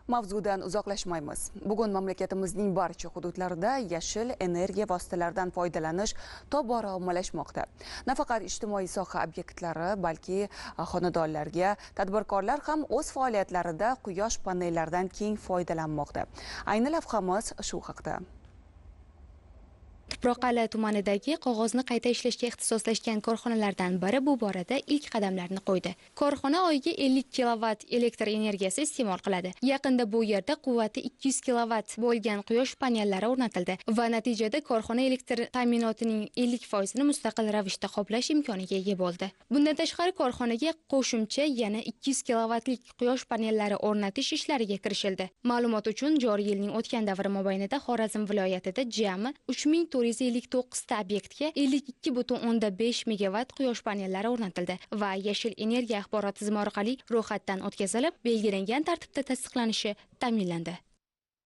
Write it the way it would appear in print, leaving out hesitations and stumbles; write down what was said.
Mavzudan uzoqlashmaymiz. Bugun mamlakatimizning barcha hududlarida yashil energiya vositalaridan foydalanish tobora ommalashmoqda. Nafaqat ijtimoiy soha obyektlari, balki xonadonlarga tadbirkorlar ham o'z faoliyatlarida quyosh panellaridan keng foydalanmoqda. Ayni lavhamiz shu haqda. Tuproqqal'a tumanidagi qog'ozni qayta ishlashga ixtisoslashgan korxonalardan biri bu borada ilk qadamlarni qo'ydi. Korxona oyiga 50 kilovat elektr energiyasi iste'mol qiladi. Yaqinda bu yerda quvvati 200 kilovat bo'lgan quyosh panellari o'rnatildi va natijada korxona elektr ta'minotining 50% ni mustaqil ravishda qoplash imkoniga ega bo'ldi. Bundan tashqari korxonaga qo'shimcha yana 200 kilovatlik quyosh panellari o'rnatish ishlariga kirishildi. Ma'lumot uchun, joriy yilning o'tgan davri mobaynida Xorazm viloyatida jami 3459 ta obyektga 52,5 megavatt quyosh panellari o'rnatildi va yashil energiya axborot tizimi orqali ro'yxatdan o'tkazilib, belgilangan tartibda tasdiqlanishi ta'minlandi.